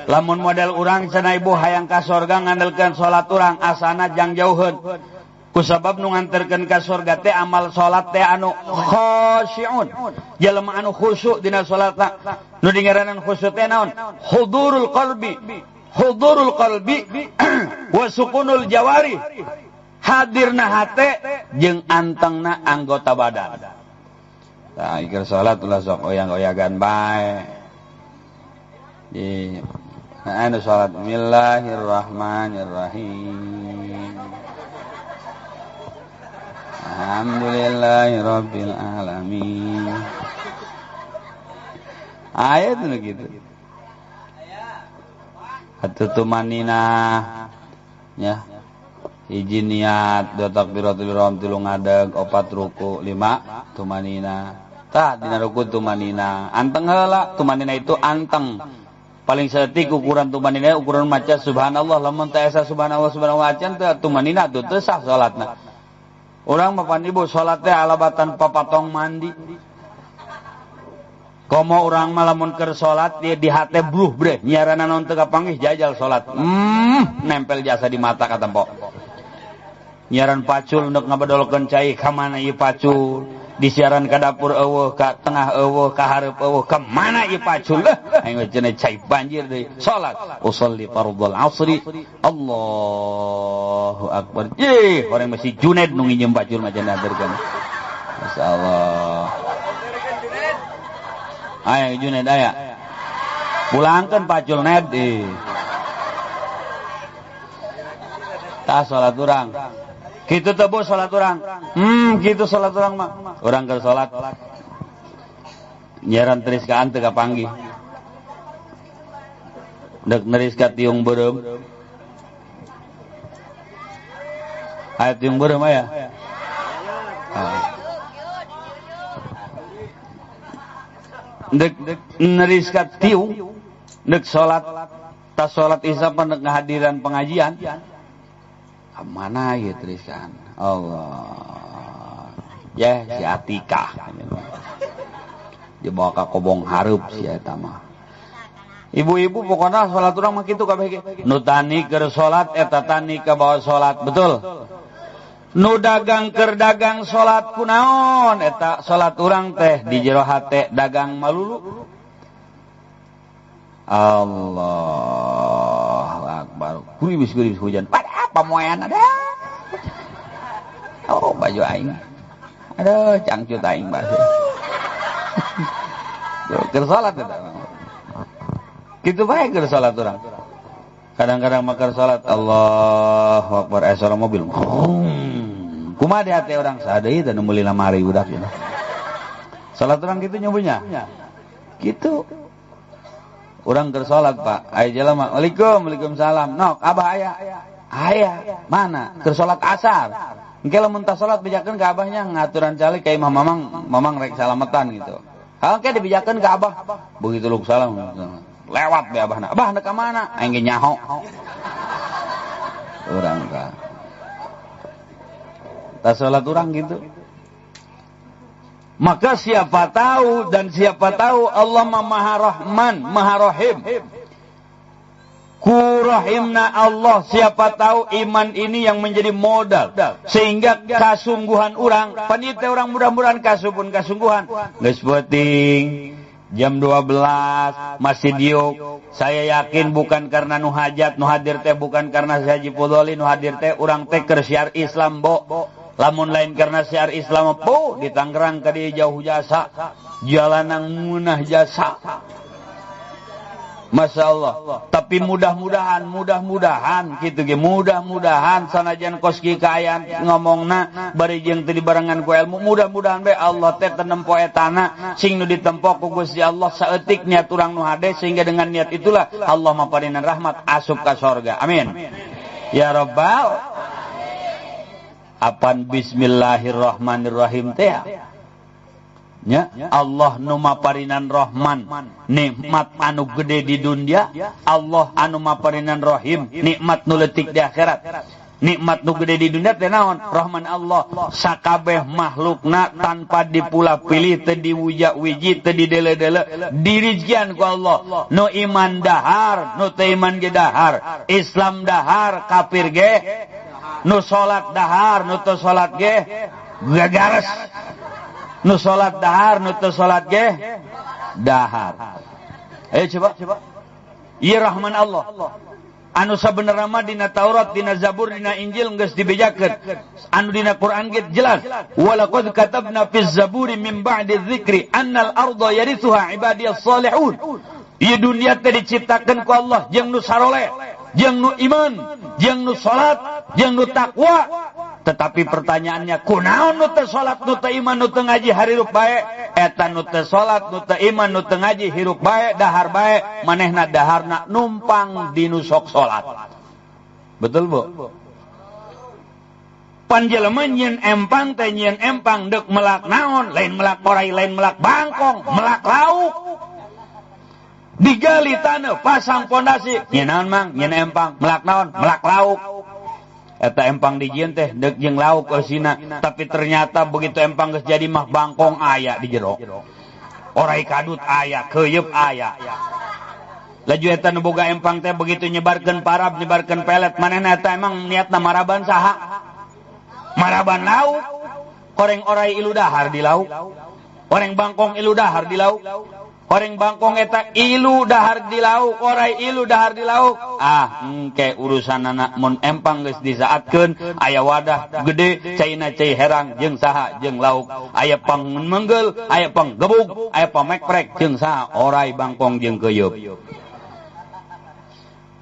Lamun model urang cenah ibu hayang ka sorga ngandelkeun salat urang asana jang jauheun. Kusabab nu nganterkeun ka sorga teh amal salat teh anu khasyiun. Jelema anu khusyuk dina salatna. Nu dingaranan khusyuk teh naon? Hudurul qalbi. Hudurul qalbi wa sukunul jawari. Hadirna hate jeung antengna anggota badan. Tah ieu salat ulah sok oyang-oyagan bae. Di anu salat bismillahirrahmanirrahim. Alhamdulillahirabbil alamin. Ayat nu kitu. Atuh tumanina ya. Hiji niat, dua takbiratul ihram, tilu ngadeg, opat ruku, lima tumanina. Tah dina ruku tumanina. Anteng heula, tumanina itu anteng. Paling saeutik ukuran tumanina ukuran maca subhanallah, lamun teh esa subhanallah subhanallah acan teh tumanina teu teu sah salatna. Urang mah pan ibu salat teh alabatan papatong mandi. Komo urang mah lamun keur salat di hate bruh breh nyiarana naon teu kapanggih jajal salat. Nempel jasa di mata katempo. Nyiaran pacul ndek ngabedolkeun cai ka mana ieu pacul? Di siaran ka dapur eueuh, ka tengah eueuh, ka hareup eueuh, ka mana ieu pacul? Aing we cenah cai banjir deui. Salat usolli fardhol asri. Allahu akbar. Yeh, orang masih Juned nu nginjem pacul mah cenah aturkeun. Masyaallah. Aya Juned aya. Pulangkeun pacul ned ih. Tah salat urang. Kitu teh bu salat urang. Kitu salat urang mah. Urang keur salat. Nyiaran teris ka teu kapanggih. Deuk neris ka tiung beureum. Aya tiung beureum aya. Dek neris ka tiung, dek salat, tas salat isya pan dek ngahadiran pengajian. Ka mana ieu teriskan? Allah. Ya si Atikah. Dibawa ka kobong hareup si eta mah. Ibu-ibu pokona salat urang mah kitu kabeh ge. Nu tani keur salat eta tani kabawa salat, betul? Nu dagang keur dagang salat kunaon eta salat urang teh di jero hate dagang malulu. Allahu akbar. Gurimis-gurimis hujan. Pada pamoean ada. Oh, baju aing. Aduh, cangcut aing baju. Keur salat eta. Kitu bae keur salat urang. Kadang-kadang makar salat Allahu akbar suara mobil. Kumaha di hati orang sadeui teh nu meuli lamari budak ieu. Salat urang kitu nyobunya. Kitu. Urang keur salat, Pak. Aya jelema, "Waalaikum, waalaikumsalam." Nok, abah aya. Aya. Mana? Keur salat asar. Engke lamun tah salat bejakeun ka abahnya ngaturan calik ka imah mamang, mamang rek salametan gitu. Engke dibejakeun ka abah. Begitu luk salam. Lewat be abahna. Abah ndek ka mana? Aing ge nyaho. Urang ka. Tah salat urang gitu. Maka siapa tahu dan siapa tahu Allah Maha Rahman, Maha Rahim. Ku rahimna Allah, siapa tahu iman ini yang menjadi modal sehingga kasungguhan urang, panitia urang mudah-mudahan kasubun kasungguhan. Geus peuting jam 12 masih diuk. Saya yakin bukan karena nu hajat, nu hadir teh bukan karena si Haji Fudholi, nu hadir teh urang teh keur syiar Islam, bo. Lamun lain karena syiar Islam po di Tangerang ka dieu jauh jasa, jalanang munah jasa. Masya Allah. Tapi mudah-mudahan, mudah-mudahan gitu ge, mudah-mudahan sanajan kos kieu kaayaan ngomongna bari jeung teu dibarengan ku ilmu, mudah-mudahan bae Allah teh tenempo etana sing nu ditempo ku Gusti Allah saeutik niat urang nu hade sehingga dengan niat itulah Allah maparinan rahmat asup ka sorga. Amin. Ya rabbal apan bismillahirrahmanirrahim teh nya Allah nu maparinan Rahman nikmat anu gede di dunia, Allah anu maparinan Rahim nikmat nu leutik di akhirat. Nikmat nu gede di dunia teh naon? Rahman Allah. Sakabeh makhlukna tanpa dipula pilih, teu diwuja-wiji, teu didele-dele, dirizkian ku Allah. Nu iman dahar, nu teu iman ge dahar. Islam dahar, kafir ge. Nu salat dahar, nu teu salat ge gagares. Nu salat dahar, nu teu salat ge dahar. Ayo coba. Ieu rahman Allah. Anu sabenerna mah dina Taurat, dina Zabur, dina Injil geus dibejakeun. Anu dina Quran ge jelas. Walaqad katabna fiz zaburi min ba'di dzikri annal arda yarithuha ibadiyas salihun. Ieu dunia teh diciptakeun ku Allah jeung nu saroleh, jeung nu iman, jeung nu salat, jeung nu takwa. Tetapi pertanyaannya, kunaon nu teu salat, nu teu iman, nu teu ngaji hirup bae? Eta nu teu salat, nu teu iman, nu teu ngaji hirup bae, dahar bae, manehna daharna numpang di nu sok salat. Betul, Bu? Pan jelema nyieun empang teh nyieun empang deuk melak naon? Lain melak orai, lain melak bangkong, melak lauk. Digali tanah, pasang pondasi, nyieun naon mang? Nyieun empang, melak naon? Melak lauk. Eta empang dijieun teh deuk jeung lauk eusina, tapi ternyata begitu empang geus jadi mah bangkong aya di jero. Orai kadut aya, keuyeup aya. Laju eta nu boga empang teh begitu nyebarkeun parab, nyebarkeun pelet, manehna eta emang niatna maraban saha? Maraban lauk. Koreng orai ilu dahar di lauk. Koreng bangkong ilu dahar di lauk. Koreng bangkong eta ilu dahar di lauk, orai ilu dahar di lauk. Ah, engke urusan anak mun empang geus disaatkeun, aya wadah gede, caina cai herang jeung saha jeung lauk. Aya pangmenggel, aya panggebug, aya pamekprek jeung saha orai bangkong jeung keuyeup.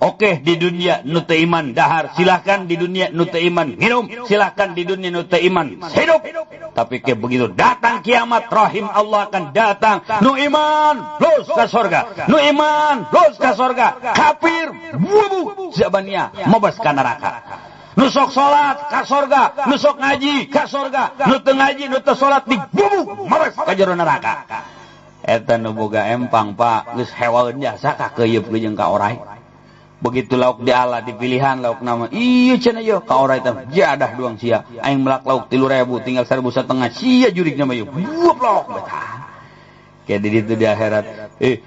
Oke, di dunia nu teu iman dahar, silahkan di dunia nu teu iman nginum, silahkan di dunia nu teu iman hidup. Tapi ke begitu datang kiamat, rahim Allah akan datang. Nu iman lulus ke surga, nu iman lulus ke surga, kafir bubu zabania mabas ka neraka. Nu sok salat ka surga, nu sok ngaji ka surga, nu teu ngaji nu teu salat dibubu mabas ka jero neraka. Eta nu boga empang, Pak, geus hewaeun jasa ka keuyeup jeung ka orai. Begitu lauk diala dipilihan lauk nama, iya cenah ieu ka orai teh jadah duang sia, aing melak lauk 3.000 tinggal 1.500 sia jurig nama ieu. Goblok betah. Kayak di ditu di akhirat,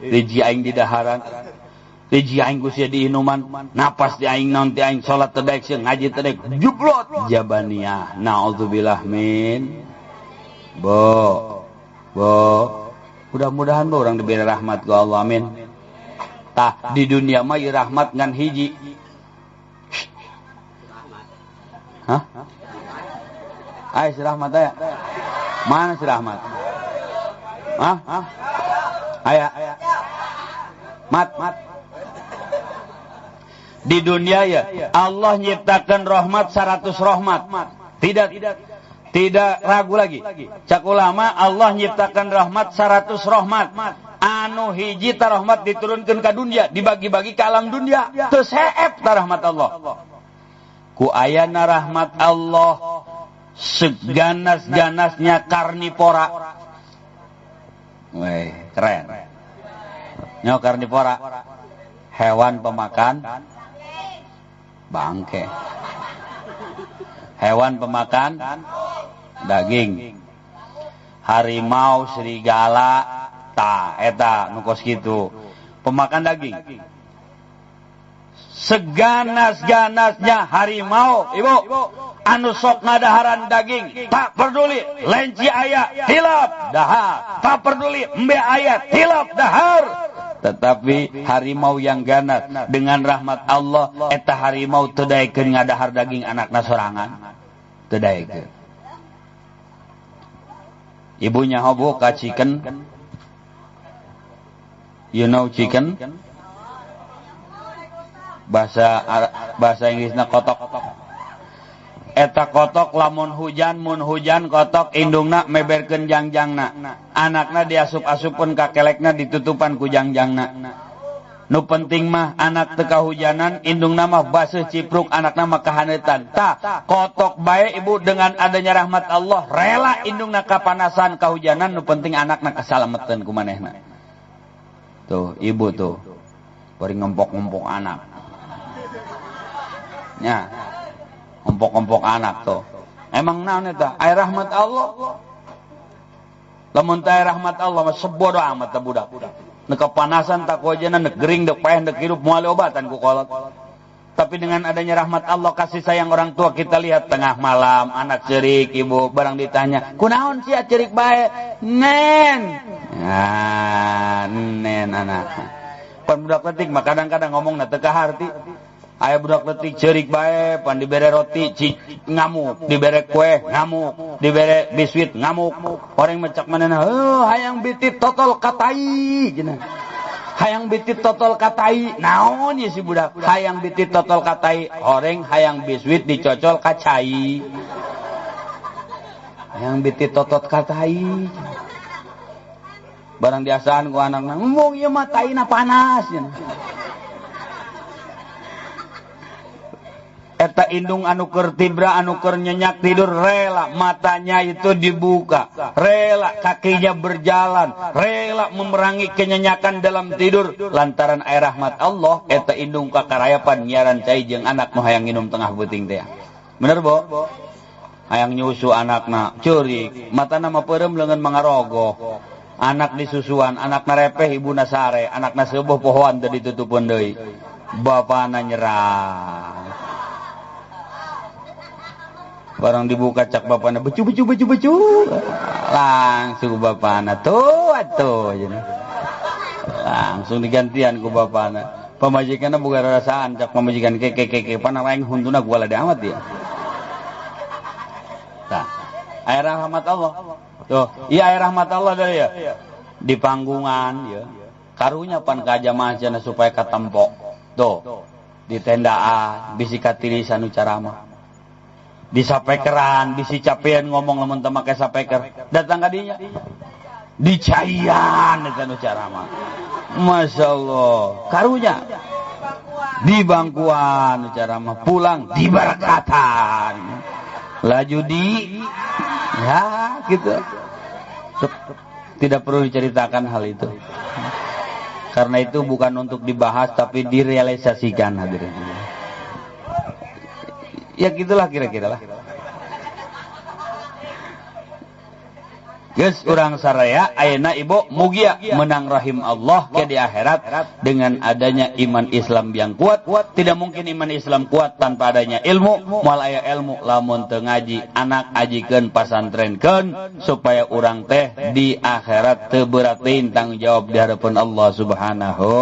riji aing di daharan, riji aing ku sia di inuman, napas di aing naon ti aing salat teu daek sia ngaji teu daek, jublot jabaniyah. Naudzubillah min. Bo. Bo. Mudah-mudahan bo urang diberi rahmat ku Allah, amin. Tah di dunia mah ieu rahmat ngan hiji. Hah? Ai si rahmat aya. Mana si rahmat? Hah? Aya. Mat. Di dunia ya Allah nyiptakan rahmat 100 rahmat. Tidak ragu lagi. Cak ulama Allah nyiptakan rahmat 100 rahmat. Anu hiji ta rahmat diturunkeun ka dunia, dibagi-bagi ka alam dunia, teu seep ta rahmat Allah. Ku ayana rahmat Allah seganas-ganasnya karnivora. Weh, keren. Nyo karnivora, hewan pemakan bangke. Hewan pemakan daging. Harimau, serigala, ta eta nu kos kitu pemakan daging. Seganas-ganasnya harimau, ibu, anu sok ngadaharan daging, tak peduli lenci aya hilap dahar, tak peduli embe aya hilap dahar. Tetapi harimau yang ganas dengan rahmat Allah eta harimau teu daekeun ngadahar daging anakna sorangan, teu daekeun. Ibunya hobo ka chicken. You know chicken? Bahasa Inggrisna kotok. Eta kotok lamun hujan, mun hujan kotok indungna meberkeun jangjangna. Anakna diasup-asupkeun ka kelekna ditutupan ku jangjangna. Nu penting mah anak teu kahujanan, indungna mah baseuh cipruk, anakna mah kahaneutan. Tah, kotok bae ibu dengan adanya rahmat Allah rela indungna kapanasan kahujanan, nu penting anakna kasalameteun ku manehna. Tuh, ibu tuh bari ngempok-ngempok anak. Nya. Ompok-ompok anak tuh. Emang naon eta? Aya rahmat Allah. Lamun teh rahmat Allah mah sebodoh amat teh budak. Nek kepanasan tak wajana, nek gering, nek payah, nek hirup moal obatan ku kolot. Tapi dengan adanya rahmat Allah, kasih sayang orang tua, kita lihat tengah malam anak cerik, ibu barang ditanya, kunaon sia cerik bae? Nen. Nah, nen anak. Pan budak letik mah kadang-kadang ngomongna teu kaharti. Aya budak letik cerik bae, pan dibere roti ngamuk, dibere kue ngamuk, dibere biskuit ngamuk. Orang mecak manehna, heuh hayang bitit totol katai cenah. Hayang bitit totol katai, naon ye si budak? Hayang bitit totol katai, horeng hayang biskuit dicocol ka cai. Hayang bitit totot katai. Barang diasaan ku anakna, embung ieu mah taina panas cenah. Eta indung anu keur tibra, anu keur nyenyak tidur, rela matanya itu dibuka, rela kakinya berjalan, rela memerangi kenyenyakan dalam tidur lantaran air rahmat Allah. Eta indung kakarayapan nyiaran cai jeung anak nu hayang nginum tengah beuting teh. Bener bo? Hayang nyusu anakna ceurik, matana mah peureum leungeun mangarogoh. Anak disusuan, anakna repeh, ibuna sare, anakna seueuh pohoan teu ditutupeun deui. Bapana nyerah. Barang dibuka cak bapana becu becu becu becu, langsung bapana tuh atuh langsung digantian ku bapana. Pamajikanna boga rarasaan cak pamajikan keke keke pana aing huntuna gua lade amat dia. Tah, aya rahmat Allah. Tuh, iya aya rahmat Allah dari ya. Di panggungan ya. Karunya pan ka jamaah cenah supaya katempok. Tuh, di tendaan bisi katirisan nu caramah. Di sapekeran, bisi capean ngomong lamun teu make sapeker. Datang ka dinya. Dicaian eta nu caramah. Masya Allah. Karunya di bangkuan nu caramah, pulang dibarakatan. Laju di ya gitu. Tidak perlu diceritakan hal itu. Karena itu bukan untuk dibahas tapi direalisasikan hadirin. Ya gitulah kira-kira lah. Geus urang saraya ayeuna ibu mugia menang rahim Allah ke di akhirat dengan adanya iman Islam yang kuat. Tidak mungkin iman Islam kuat tanpa adanya ilmu. Moal aya ilmu lamun teu ngaji, anak ajikeun pasantrenkeun supaya urang teh di akhirat teu beuratin tanggung jawab di hadapan Allah Subhanahu.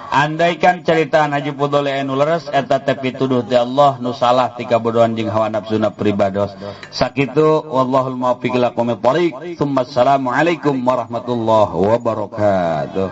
Andaikan ceritaan Haji Fudholi anu leres eta teh pituduh ti Allah nu salah ti kabodohan jeung hawa nafsuna pribados. Sakitu wallahul muwaffiq ila aqwamit thariq. Tsumma assalamualaikum warahmatullahi wabarakatuh.